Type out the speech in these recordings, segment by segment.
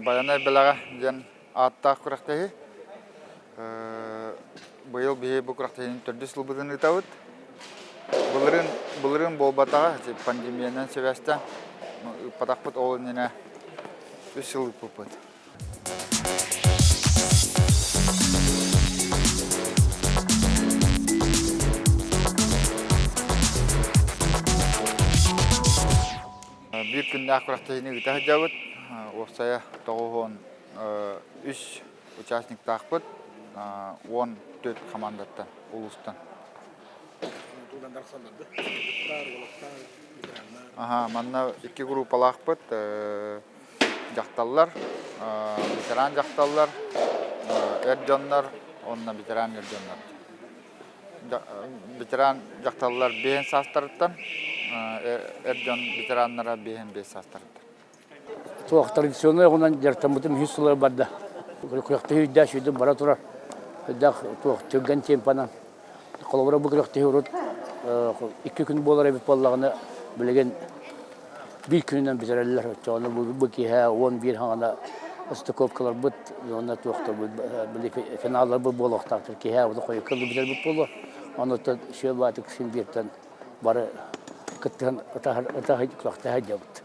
Байанай бэлэҕэ диэн ааттаах күрэхтэһии. Быйыл биһи бу күрэхтэһиини төрдүс сылбытын ыытабыт. Былырыын, былырыын буолбатаҕа, пандемиянан сибээстээн ыыппатахпыт, ол иннинэ үс сыл ыыппыппыт. Биир күннээх күрэхтэһиини ыыта сылдьабыт. Уопсайа 93 участниктаахпыт, 14 хамаандаттан, улуустан. Аха, манна икки группалаахпыт. Дьахталлар, ветеран дьахталлар, эр дьоннор уонна ветеран эр дьоннор. Ветеран дьахталлар биэһин саастарыттан, эр дьон ветераннара биэһин биэс саастарыттан. Туох традиционнай оҕунан дьарыктаммытым үһүс сылыгар барда. Күрэхтэһии үрдээх сүүрдүм бара турар. Үрдээх туох түргэн темпанан. Холобура бу күрэхтэһии урут икки күн буолар эбит буоллаҕына, билигин биир күнүнэн бүтэрэллэр. Оччоҕуна бу киэһэ 11 хаҥана стыковкаларбыт уонна туохтарбыт били финалларбыт буолуохтаахтар. Киэһэ уонна хойукка бүтэрбит буолуо. Онуттан сүөл баатык син бииртэн бары кыттыһан ытаһар ытаһы күрэхтэһэ сылдьабыт.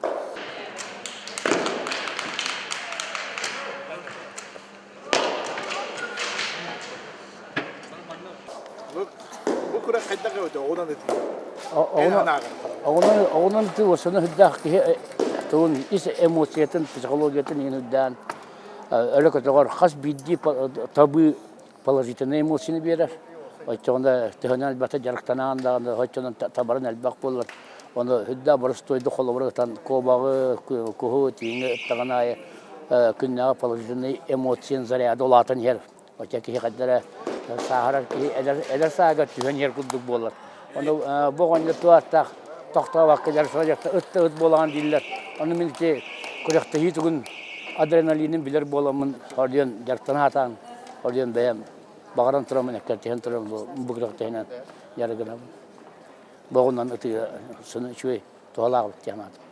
Бу күрэх хайдах эбитэ оҕунан ытыы? Оҕунан оҕунан ытыы осону үрдээх киһи тылын ис эмоциятын, психологиятын иһин үрдээн өрө көтөҕөр хас биирдии табыы положительнай эмоцияны биэрэр. Оччоҕуна төһөнөн элбэхтэ дьарыктанаан даҕаны оччонон табарын элбэх буолар. Ону үрдээх боростуойдук холобура ытан куобаҕы, куһу, тииҥи ыттаҕын аайы күннээҕи положительнай эмоцияны заряда улаатан иһэр. Оччо киһи хайда эрэ сааһырар киһи эдэр, эдэр сааһыгар түһэн иһэр курдук буолар. Ону бу оҕонньор туһааттаах тохтообокко дьарыктана ыт да ыт буолаҕын дииллэр. Ону мин ити күрэхтэһии тугун адреналинын билэр буоламмын ордуйан дьарыктана сатаан ордуйан бэйэм баҕаран тураммын эккирэтиһэн туран бу күрэхтэһинэн дьарыгынабын. Бу оҕунан ытыыга сыны үчүгэй туһалаах эбит диэн санаатым.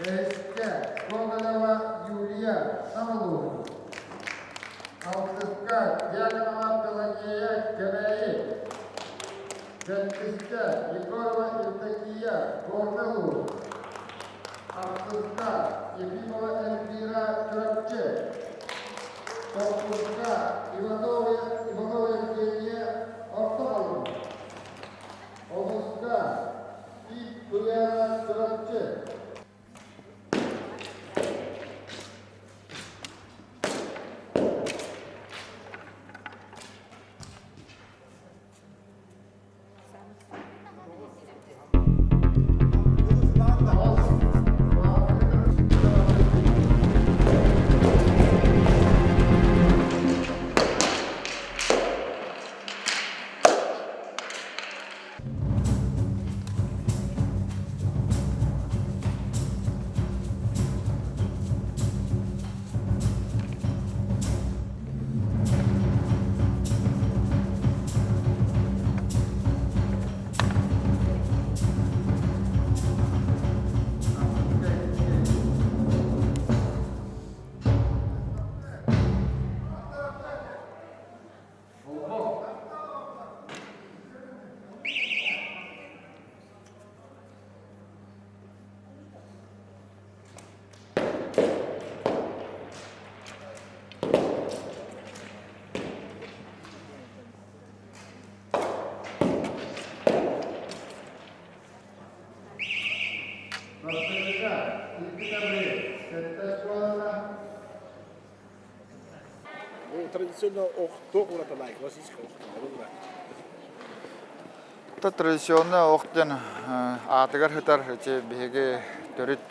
Бэһискэ Гоголева Юлия Самолугу, алтыска Дьяконова Пелагея Кэбээйи, сэттискэ Егорова Евдокия Горнай ахсыска Ефимова Эльвира Чурапчы, тохсуска Иванова, Иванова Евгения Орто Халыма, онуска Тиит Туяра Чурапчы. Традиционно ох туох уратылаах классическай ох туох Традиционно ох диэн аатыгар сытар ити биһиги төрүт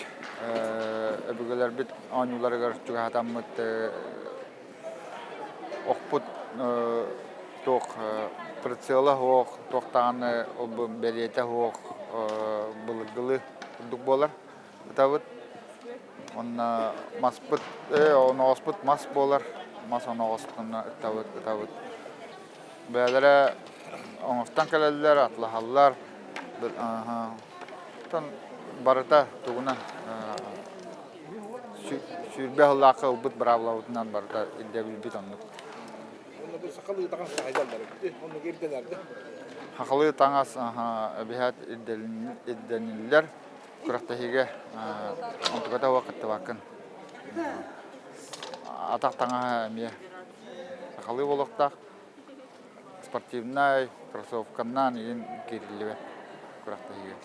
өбүгэлэрбит оонньууларыгар чугаһатаммыт охпут туох прицела суох, туох даҕаны бэлиэтэ суох былыргылыы курдук буолар. Ытабыт. Уонна маспыт, оноҕоспут мас буолар. Мас оноҕоспутун ытабыт, ытабыт. Бэйэлэрэ оҥостон кэлэллэр, атлаһаллар. Оттон барыта тугунан 20 сыллаахха ылбыт быраабылабытынан барыта ирдэбилбит оннук. Сахалыы таҥас таһайдаллар оннук ирдэнэр да? Сахалыы таҥас эбиһээт ирдэниллэр. Күрэхтэһиигэ онтуката суох кыттыбаккын. Атах таҥаһа эмиэ сахалыы буолуохтаах. Спортивнай кроссовканан игин киириллибэт күрэхтэһиигэ.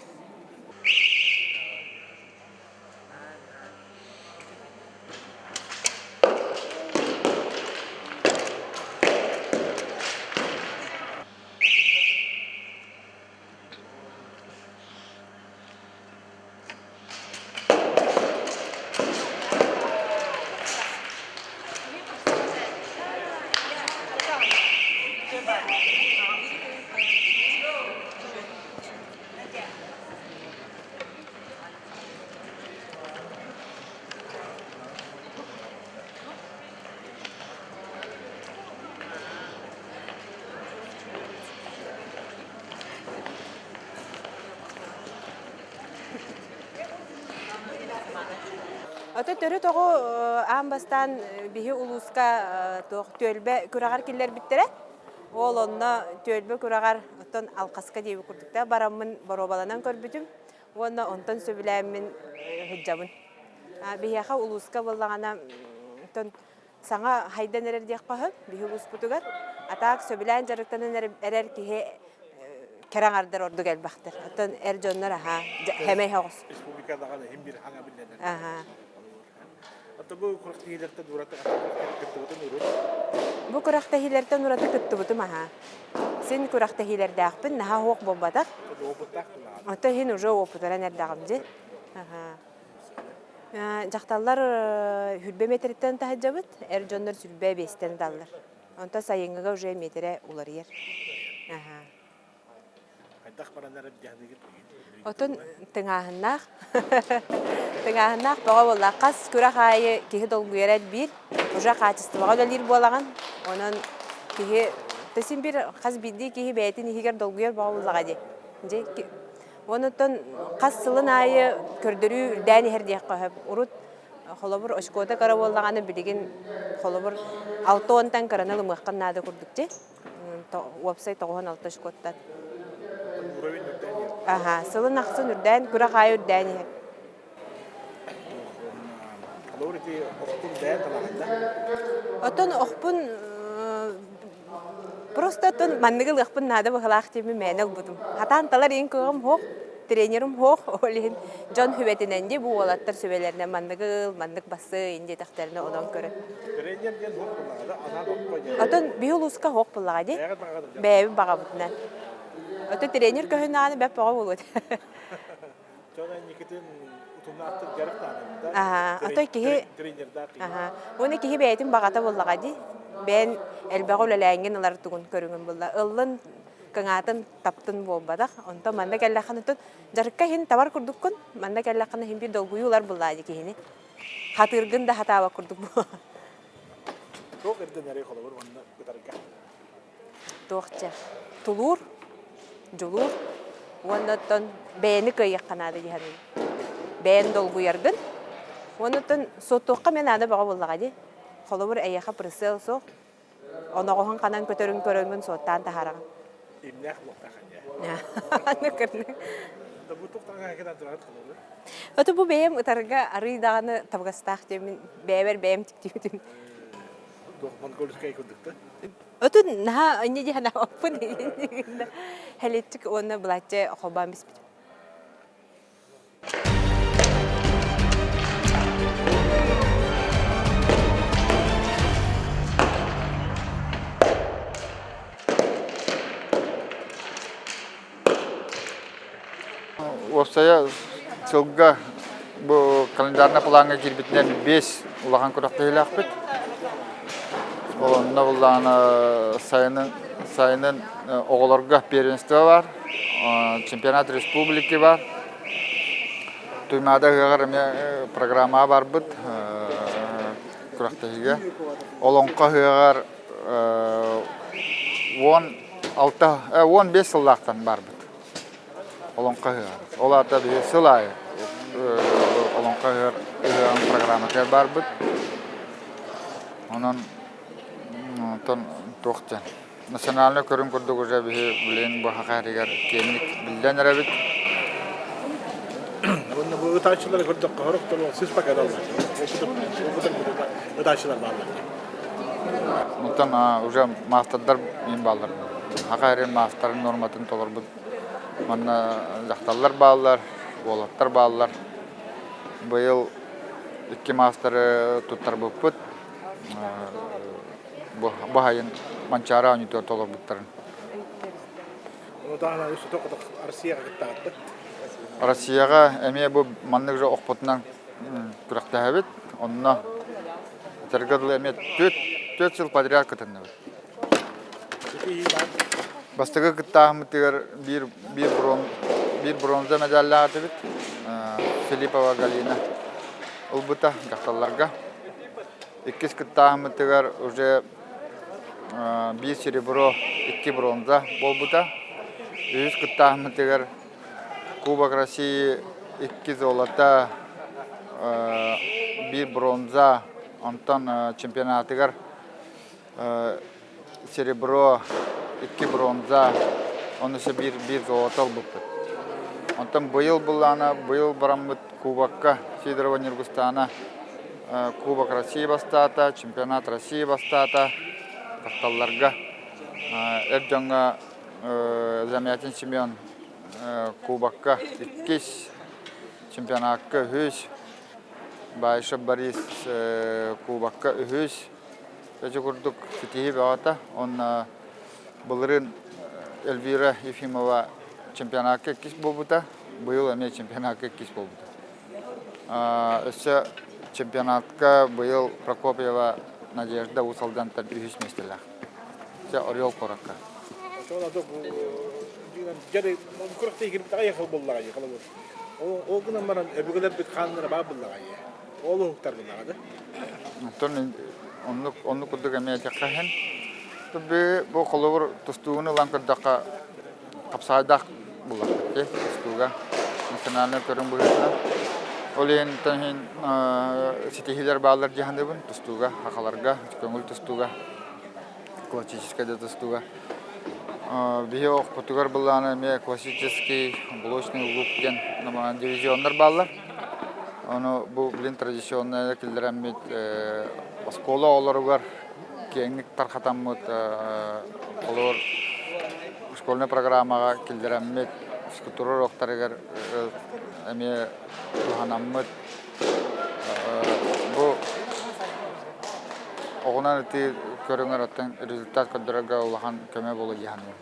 Ото төрүт оҕо аан бастаан биһи улууска туох түөлбэ күрэҕэр киллэрбиттэрэ. Ол онно түөлбэ күрэҕэр оттон алхаска диэби курдукта бараммын боруобаланан көрбүтүм уонна онтон сөбүлээммин сылдьабын. Биһиэхэ улууска буоллаҕына оттон саҥа хайдан эрэр диэххэ сөп биһи улууспутугар. А так сөбүлээн дьарыктанан эрэр киһи кэрэ аҥардар ордук элбэхтэр. Оттон эр дьоннор аһаа хэмэй соҕус. Республика даҕаны иһин бир хаҥа биллэнэр. Аһаа. Ата бу күрэхтэһиилэртэн ураты кыттыбытын урут. Бу күрэхтэһиилэртэн ураты кыттыбытым аһаа. Син күрэхтэһиилэрдээхпин, наһаа уох буолбатах. Опыттаах Ото иһин уже опытыран эрдэҕим дии. Аһаа. Дьахталлар 100 метриттэн таһыдьабыт, эр дьоннор 25-тэн ыталлар. Онтон сайыҥҥыга уже миэтэрэ уларыйар. Аха. Хайдах баран эрэр дьаһаныгыт? Отун тыҥааһыннаах. Тыҥааһыннаах бөҕө буолла. Хас күрэх аайы киһи долгуйар элбиир. Уже хаачыстыбаҕа үлэлиир буолаҕын. Онон киһи син бир хас биирдии киһи бэйэтин иһигэр долгуйар бөҕө буоллаҕа дии. Дьэ, Онуттан хас сылын аайы көрдөрүү үрдээн иһэр диэххэ сөп. Урут холобур очкота кыра буоллаҕына билигин холобур 60-тан кыраны ылымыаххын наада курдук дии. Уопсай 96 очкоттан. Уровень үрдээн иһэр. Аха, сылын ахсын үрдээн, күрэх аайы үрдээн иһэр. Холобур ити охпун бэйэн талаҕын да? Оттон охпун Просто оттон манныгы ылыахпын наада быһылаах диэммин мээнэ ылбытым. Хатаан талар иин кыаҕым суох, тренерим суох, ол иһин дьон сүбэтинэн дии бу уолаттар сүбэлэринэн манныгы ыл, маннык бассыы ин диэтэхтэринэ онон көрөн. Тренер диэн суох буоллаҕа да, анаан окко диэн. Оттон биһи улууска суох буоллаҕа дии. Бэйэҕит баҕаҕытынан. Бэйэбит баҕабытынан. Оттон тренер көһүннэҕинэ бэп бөҕө буолуо этэ. Дьон инникитин утумнаахтык дьарыктаанабыт да. Аха, отой киһи тренердаах киһи. Аха. Уонна киһи бэйэтин баҕата буоллаҕа дии. Бэйэн элбэҕи үлэлээҥҥин ылар тугун көрүҥүн булла. Ыллын, кыҥаатын, таптын буолбатах. Онтон манна кэллэххинэ тут дьарыкка иһин табар курдуккун, манна кэллэххинэ иһин биир долгуйуу ылар буллаа дии киһини. Хатыыргын да хатаабат курдук буол. Туох ирдэнэрий холобур манна ытарга? Туох дьэ тулуур, дьулуур уонна оттон бэйэни кыайыахха наада дии саныыбын. Бэйэн долгуйаргын уонна оттон суоттуохха эмиэ наада бөҕө буоллаҕа дии. Холобур, эйиэхэ прицел суох, оноҕоһун ханан көтөрүн көрөҥҥүн суоттаан таһаараҕын. Имнээх буолтах ини. Аны кырны. Да бу туохтан кэнэн турар холобур? Ото бу бэйэм ытарга арыый даҕаны табыгастаах диэммин бэйэбэр бэйэм тиктибитим. Туох монгольскай курдук да? Отун наһаа инньэ дии санаабаппын Хэлиэччик уонна былаачча холбоон биспитим. Уопсайа сылга бу календарнай плаҥҥа киирбитинэн биэс улахан күрэхтэһиилээхпит. Ол онно буллаҕына сайынын сайынын оҕолорго первенство баар, чемпионат республики баар. Туймаада ыһыаҕар эмиэ программаҕа барбыт күрэхтэһиигэ. Олоҥхо ыһыаҕар 16, 15 сыллаахтан барбыт. Олоҥхо ыһыаҕар. Ол аата биһи сыл аайы Олоҥхо ыһыаҕын программатыгар барбыт. Онон онтон туох диэн национальнай көрүҥ курдук уже биһи билигин бу саха сиригэр киэҥник биллэн эрэбит. Уонна бу ытааччылары көрдөххө сорохтор сыспакка да ытааччылар бааллар. Онтон уже маастардар мин бааллар. Саха сирин маастарын нуорматын толорбут манна дьахталлар бааллар, уолаттар бааллар. Быйыл икки маастары туттарбыппыт. Бу баһайын Манчаары оонньуутугар толорбуттарын. Россияҕа эмиэ бу маннык же охпутунан күрэхтэһэбит. Онно этэргэ дылы эмиэ түөрт сыл подряд кытынныбыт. Бастакы кыттааһыммытыгар биир, биир, брон, биир бронза медаллаах этибит. Филиппова Галина ылбыта дьахталларга. Иккис кыттааһыммытыгар уже биир серебро, икки бронза буолбута. Үһүс кыттааһыммытыгар Кубок России икки золото, биир бронза, онтон чемпионатыгар серебро, икки бронза, онно өссө биир, биир золото ылбыппыт. Онтон быйыл былаана, быйыл бараммыт Кубокка Сидорова Ньургустаана Кубок России бастаата, Чемпионат России бастаата дьахталларга. Эр дьоҥҥо Замятин Семен Кубокка иккис, чемпионакка үһүс, Баишев Борис Кубокка үһүс. Ити курдук ситиһии бөҕөтө. Уонна былырыын Эльвира Ефимова чемпионакка иккис буолбута, быйыл эмиэ чемпионакка иккис буолбута. Өссө чемпионатка быйыл Прокопьева Надежда Уус Алдантан үһүс миэстэлээх. Дьэ, Орел куоракка. Ол гынан баран өбүгэлэрбит хааннара баар буоллаҕа Ол уһуктар буоллаҕа да. Оттон оннук оннук курдук эмиэ этиэххэ иһин. Бу холобур тустуугун ылан көрдөххө хапсаайдаах буллахпыт дии тустууга национальнай көрүҥ быһыытынан. Ол иһин иһин ситиһиилэр бааллар дии саныыбын тустууга, сахаларга, көҥүл тустууга, классическай да тустууга. Биһи охпутугар былаана эмиэ классический блочный лук диэн дивизионнар бааллар. Ону бу билин традиционнай киллэрэммит оскуола оҕолоругар киэҥник тархатаммыт холобур школьнай программаҕа киллэрэммит физкультура уруоктарыгар эмиэ туһанаммыт бу оҕунан ытыы көрүҥэр оттон результат көрдөрөргө улахан көмө буолуо дии саныыбын.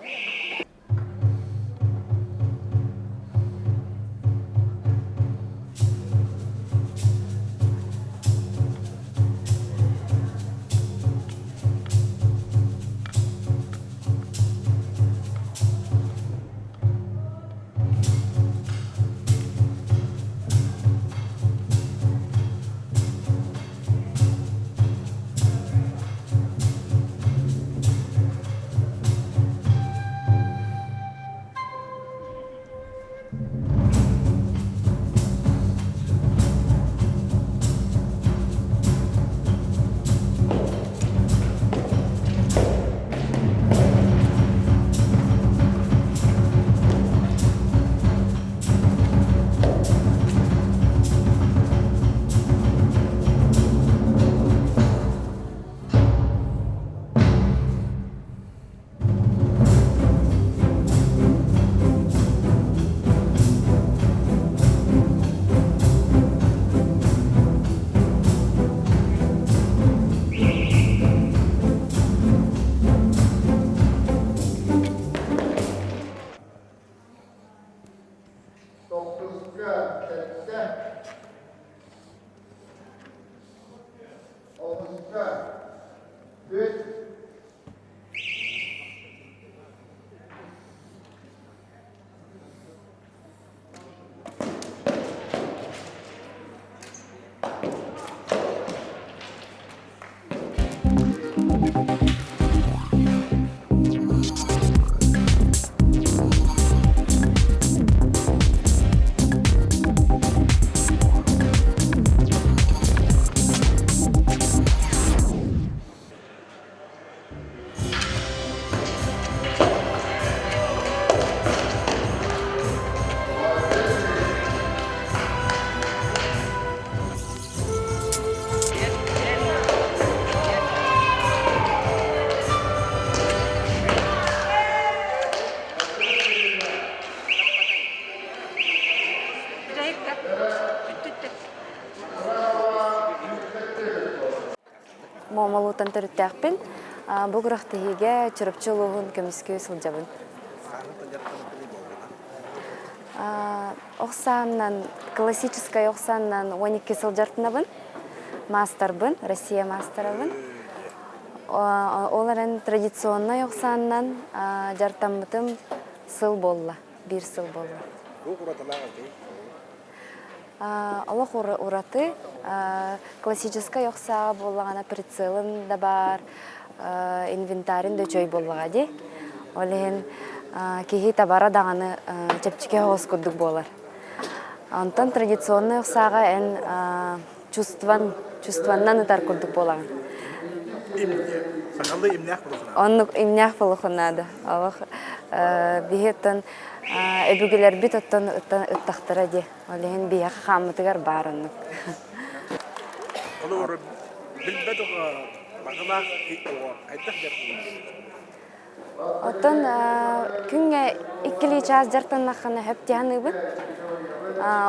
Омолуутан төрүттээхпин. Бу күрэхтэһиигэ Чурапчы улууһун көмүскүү сылдьабын. Ох сааннан, классическай ох сааннан 12 сыл дьарыктанабын. Маастарбын, Россия маастарабын. Ол эрэн традиционнай ох сааннан дьарыктаммытым сыл буолла, биир сыл буолла. Туох уратылаах этэй? Олох ураты классическай ох сааҕа буоллаҕына прицелын да баар, инвентарин да үчүгэй буоллаҕа дии. Ол иһин киһи табара даҕаны чэпчэки соҕус курдук буолар. Онтон традиционнай ох сааҕа эн чувстван, чувстваннан ытар курдук буолаҕын. Сахалыы имнээх буолуохунаада. Оннук имнээх буолуохунаада. Олох биһи оттон өбүгэлэрбит оттон ыттахтара дии. Ол иһин биһиэхэ хааммытыгар баар оннук. Олору билбэт оҕо, баҕалаах оҕо хайдах дьарыктанар? Оттон күҥҥэ иккилии чаас дьарыктаннаххына сөп дии саныыбын.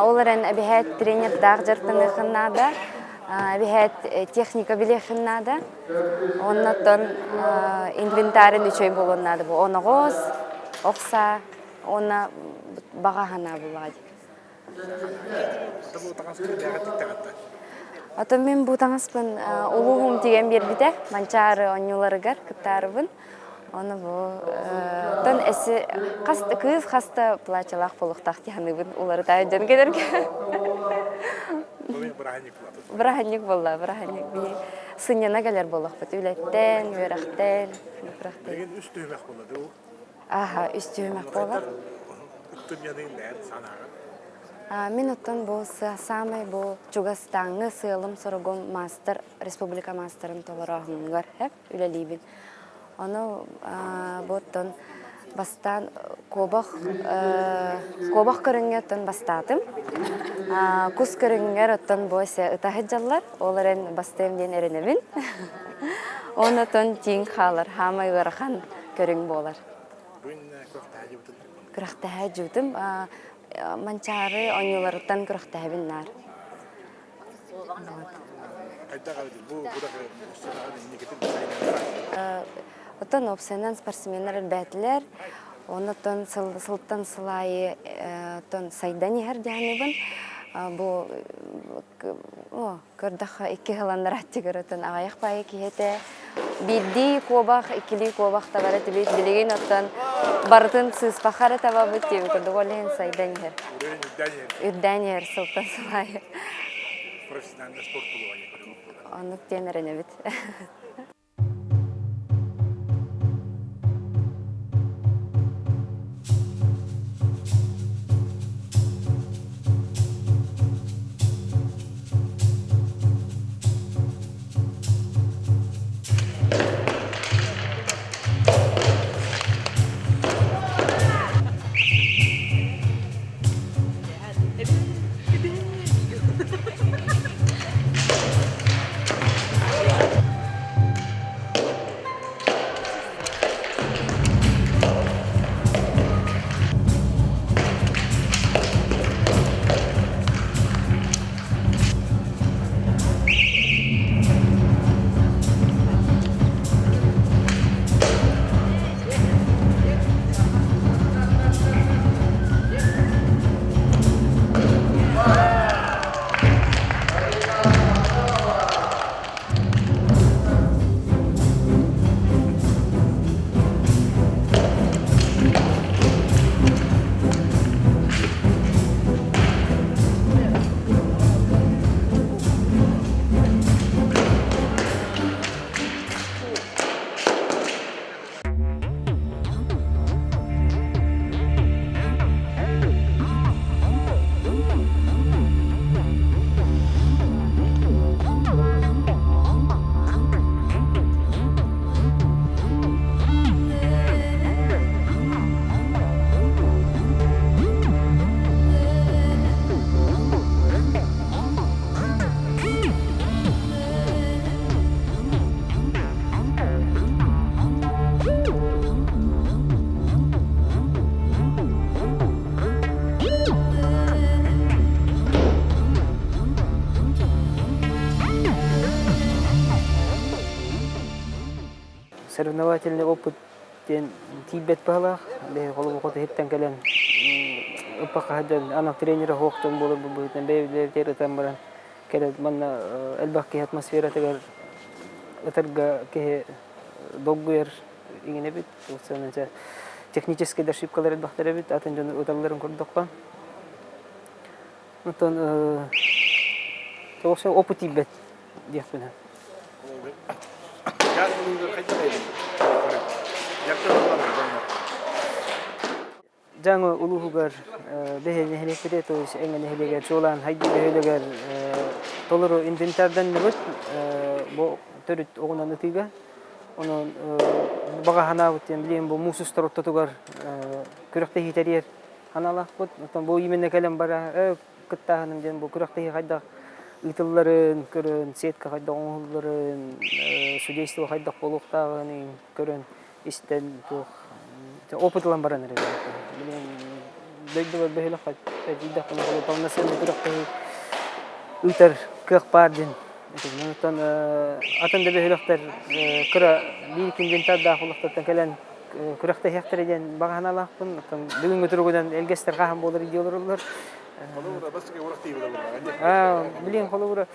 Ол эрэн эбэһээт тренердаах дьарыктаныаххын наада, эбэһээт техника билиэххин наада. Оннуттан инвентарин үчүгэй буолуон наада бу оноҕос, ох саа уонна баҕа санаа буоллаҕа дии. Ото мин бу таҥаспын улууһум тигэн биэрбитэ Манчаары оонньууларыгар кыттаарыбын. Ону бу оттон эси хас кыыс хас да плачалаах буолуохтаах дии саныыбын уларытаайын дьон кэлэргэ. Бырааһынньык буолла, бырааһынньык биһи сынньана кэлэр буолуохпут үлэттэн, үөрэхтэн. Билигин үс түһүмэх буолла дуу? Аха, үс түһүмэх буолар. Мин оттон бу саамай бу чугастааҥҥы сыалым-соругум маастар, республика маастарын толорооһунугар үлэлиибин. Ону бу оттон бастаан куобах куобах көрүҥҥэ оттон бастаатым. Кус көрүҥҥэр оттон бу өссө ыта сылдьаллар. Ол эрэн бастыам диэн эрэнэбин. Онон тииҥ хаалар, хаамай ыарахан көрүҥ буолар. Күрэхтэһэ дьыбытым. Манчаары оонньууларыттан күрэхтэһэбин наар. Оттон уопсайынан спортсменнар элбээтилэр. Оннуттан сылтан сыл аайы оттон сайдан иһэр дьаһаныбын. Бу Көрдөххө, икки ыланнарааччы көрөтөн аҕыйах баайы киһи этэ. Биирдии куобах, иккилии куобах табар этибит. Билигин оттон барытын сыыспахха эрэ табабыт диэбит курдук ол иһин сайдан иһэр. Үрдээн иһэр сылтан сыл аайы. Профессиональный спорт Оннук диэн эрэнэбит. Соревновательный опыт диэн тиийбэт баһылаах. Биһи холобур хоту иһиттэн кэлэн ыппакка сылдьан анал тренерэ суох дьон буоларбыт быһыытынан бэйэбитигэр ытан баран кэлэн манна элбэх киһи атмосфератыгар ытарга киһи долгуйар иҥинэбит. Техническэй да ошибкалар элбэхтэр эбит, атын дьону ыталларын көрдөххө. Оттон тоҕо опыт тиийбэт диэхпин Дьаҥы улууһугар бэһи нэһилиэкпитэ, то есть Эҥэ нэһилиэгэр, чуолаан Хайдыы бөһүөлэгэр толору инвентарданныбыт бу төрүт оҕунан ытыыга. Онон баҕа санаабыт диэн билигин бу муус устар ортотугар күрэхтэһии тэрийэр санаалаахпыт. Оттон бу именно кэлэн бара кыттааһыным диэн бу күрэхтэһии хайдах ыытылларын көрөн, сетка хайдах оҥоһулларын, судейство хайдах буолуохтааҕын көрөн, истэн туох опыт ылан баран эрэ. Билигин дойдубар бөһүөлэккэ тиийдэхпинэ полноценный күрэхтэһии ыытар кыах баар диэн Оттон атын да бөһүөлэктэр кыра биир инвентардаах улахтартан кэлэн күрэхтэһиэхтэрэ диэн баҕа санаалаахпын. Оттон бүгүҥҥү туругунан элгэстэр хаһан буолар дии олороллор. Билигин холобура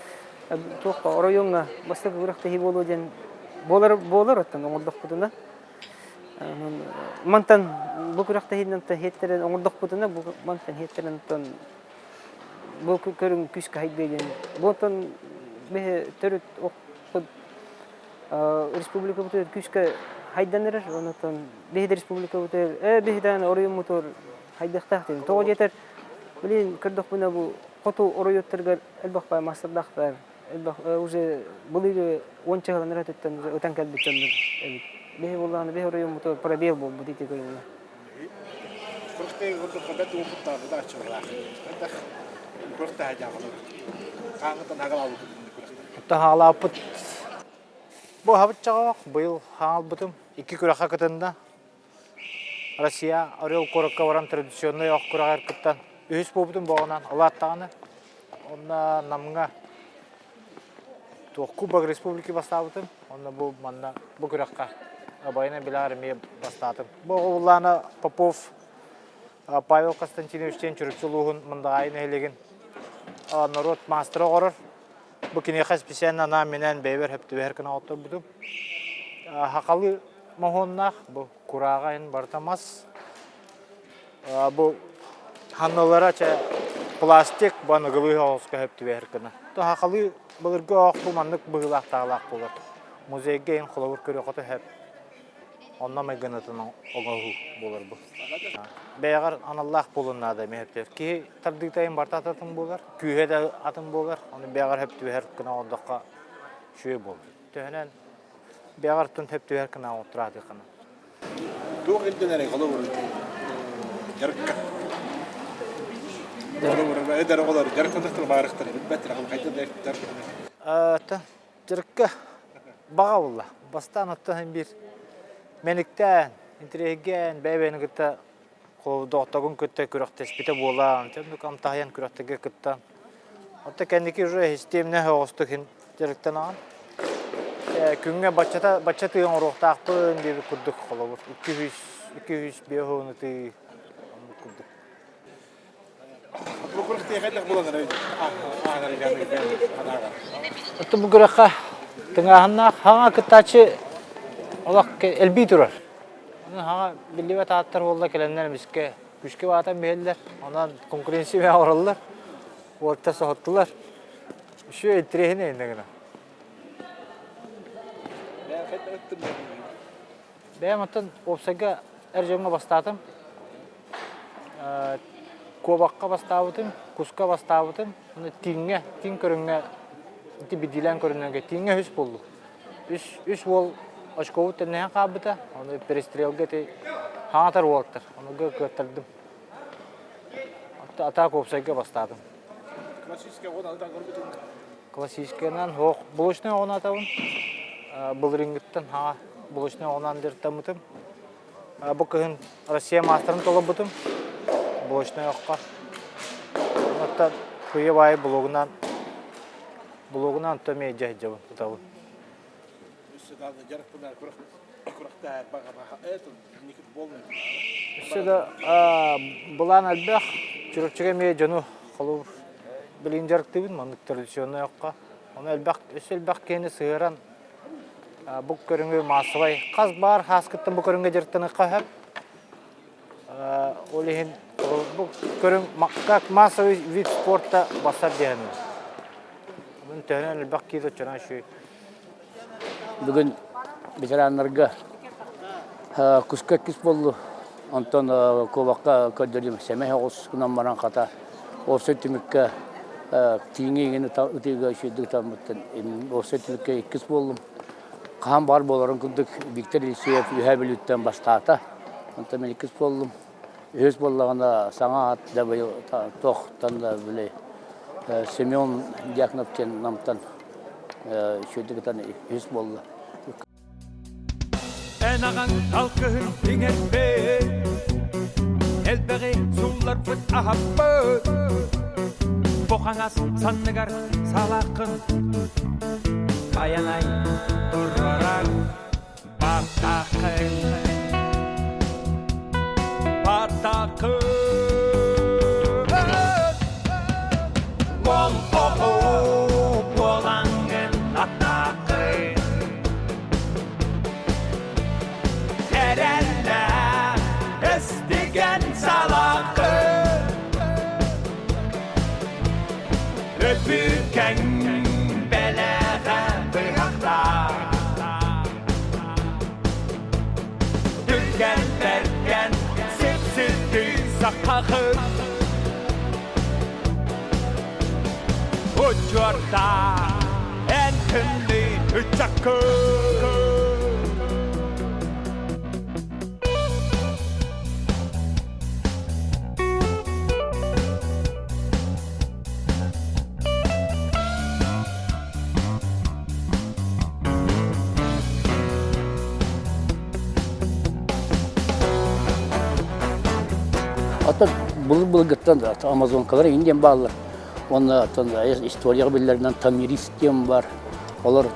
туохха оройуоҥҥа бастакы күрэхтэһии буолуо диэн буолар буолар оттон оҥордохпутуна. Мантан бу күрэхтэһиинэн иһиттэрэн оҥордохпутуна бу мантан иһиттэрэн оттон бу көрүҥ күүскэ хайдыа диэн. Бу оттон биһи төрүт охпут республикабытыгар күүскэ хайдан эрэр. Онон биһи да республикабытыгар биһи даҕаны оройуоммутугар хайдыахтаах диэн. Тоҕо диэтэр, билигин көрдөхпүнэ бу хоту оройуоттарыгар элбэх баай маастардаахтар, элбэх уже былыргы уонча сылын өттүттэн уже ытан кэлбит дьоннор эбит. Биһи буоллаҕына биһи оройуоммутугар пробел буолбут ити көрүҥҥэ. Күрэхтэһии курдук бэрт уопуттаах ытааччылаах. Хайдах күрэхтэһэ дьаҕалар. Хааңыттан хагалаабыт Таһаалааппыт бу аһабыт быйыл хаалбытым икки күрэххэ кытынна. Россия Орел куоракка баран традиционнай ох күрэҕэр кыттан үһүс буолбутум боҕунан улааттаҕына онно Намҥа туох Кубок Республики бастаабытым онно бу манна бу күрэххэ Абайынан билээр эмиэ бастаатым. Бу оҕоллаана Попов Павел Константинович диэн Чурапчы улууһун Мындаҕаайы нэһилиэгин норуот маастара оҕорор. Бу киниэхэ специально анаан-минээн бэйэбэр сөп түбэһэр гына оҕотторбутум. Хахалы моһуоннаах, бу курааҕа ин барыта мас. Бу ханналара чэ пластик бу аныгылыы оҕуска сөп түбэһэр гына. То хахалы былыргы оох бу маннык быһыылаах-таһаалаах буолар. Музейга ин холобур көрүөххэ сөп. Онно майгынатын оҥоһуу буолар бу. Бэйэҕэр аналлаах буолуон наада эмиэ сөптөөх. Киһи тардыыта ин барыта атын буолар, күүһэ да атын буолар. Ону бэйэҕэр сөп түбэһэр гына оҥордоххо үчүгэй буолар. Төһөнөн бэйэҕэр тун сөп түбэһэр гына оҥортураатыаххына. Туох ирдэнэрий холобур дьарыкка? Холобур эдэр оҕолор дьарыктанахтар баарыхтар билбэттэр хайдах дьарыктанар? Дьарыкка баҕа буолла. Бастаан оттон биир мэниктээн, интириэһиргээн, бэйэ-бэйэни кытта доҕотторгун кытта күрэхтэспитэ буолан, оннук амтаһыйан күрэхтэргэ кыттан. Оттон кэнники уже систиэмнэ оҕустук иһин дьарыктанаҕын. Күҥҥэ баччата бачча тыы оҥоруохтаахпын диэбит курдук холобур 200 205 ытыы оннук курдук. Оттон бу күрэххэ тыҥааһыннаах хаҥа кыттааччы олох элбии турар. Онон хаҥа биллибэт ааттар буолла кэлэннэр эмискэ күүскэ баатан биһэллэр. Онон конкуренция бэйэ оҥороллор. Уолаттар соһуттулар. Үчүгэй интэриэһинэй иннэ гына. Бэйэм оттон уопсайга эр дьоҥҥо бастаатым. Куобахха бастаабытым, куска бастаабытым. Уонна тииҥҥэ, тииҥ көрүҥҥэ ити бидиилээн көрүнэргэ тииҥҥэ үһүс буоллум. Үс, үс уол очкобут тэннэһэн хаалбыта. Ону перестрелга ити хаҥатар уолаттар. Ону кыаттардым. Атаак уопсайга бастаатым. Классическай оҕо Классическайынан суох. Булочнай оҕону атабын. Былырыыҥҥыттан хаҥа булочнай оҕунан дьарыктаммытым. Бу кыһын Россия маастарын толорбутум. Булочнай оххо. Оттон кыйа баайы блогунан блогунан онтон эмиэ дьэ сылдьабын, тутабын. Өссө да былаан элбэх. Чурапчыга эмиэ дьону холобур билигин дьарыктыыбын маннык традиционнай окко. Ону элбэх өссө элбэх киһини сыһыаран бу көрүҥү маассабай хас баар хааскыттан бу көрүҥҥэ дьарыктаныахха сөп. Ол иһин бу көрүҥ как массовый вид спорта бассар диэн. Мин төһөнөн элбэх киһи оччонон үчүгэй. Бүгүн ветераннарга куска иккис буоллу. Онтон куобахха көрдөрдүм сэмэй оҕус гынан баран хата уопсай түмүккэ тииҥи иҥин ытыыга үчүгэйдик ытаммыттан уопсай түмүккэ иккис буоллум. Хаһан баар буоларын курдук Виктор Елисеев Үөһээ Бүлүүттэн бастаата. Онтон мин иккис буоллум. Үһүс буоллаҕына саҥа аат да быйыл туохтан да били Семен Дьяконов диэн Намтан үчүгэйдик ытан үһүс буолла. Эн аҕаҥ алгыһын иҥэрбит, элбэҕи суулларбыт аһаппыт. Бу хаҥас санныгар салааххын Байанай турарар баттаххын Баттаххын Ол оҕо буолаҥҥын аттааххын Эрэллэ эстиген салааххын Өбүкэҥ бэлэҕэ быһахтаах Түргэн бэргэн сипситий сахахын Учуорта эн күндү ыччаккын Ата былыр-былыргыттан амазонкалар индиан бааллар. Уонна историяҕа биллэринэн Тамирис диэн бар. Олор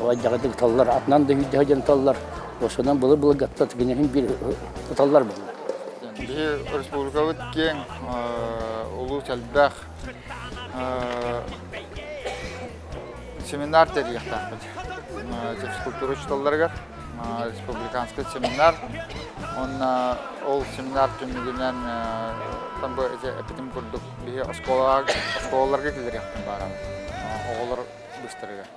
айдаҕытык таллар, атынан да үүрдэ сылдьан таллар. Осонон былыр-былыргыттан киниһин биир ыталлар буолла. Биһи республикабыт киэҥ, улуус элбэх семинар тэрийиэхтээхпит. Физкультура учууталларыгар республиканскай семинар. Уонна ол семинар түмүгүнэн там бу эпитим курдук биһи оскуолаларга киллэриэхпин баарабыт. Оҕолор быстарыгар.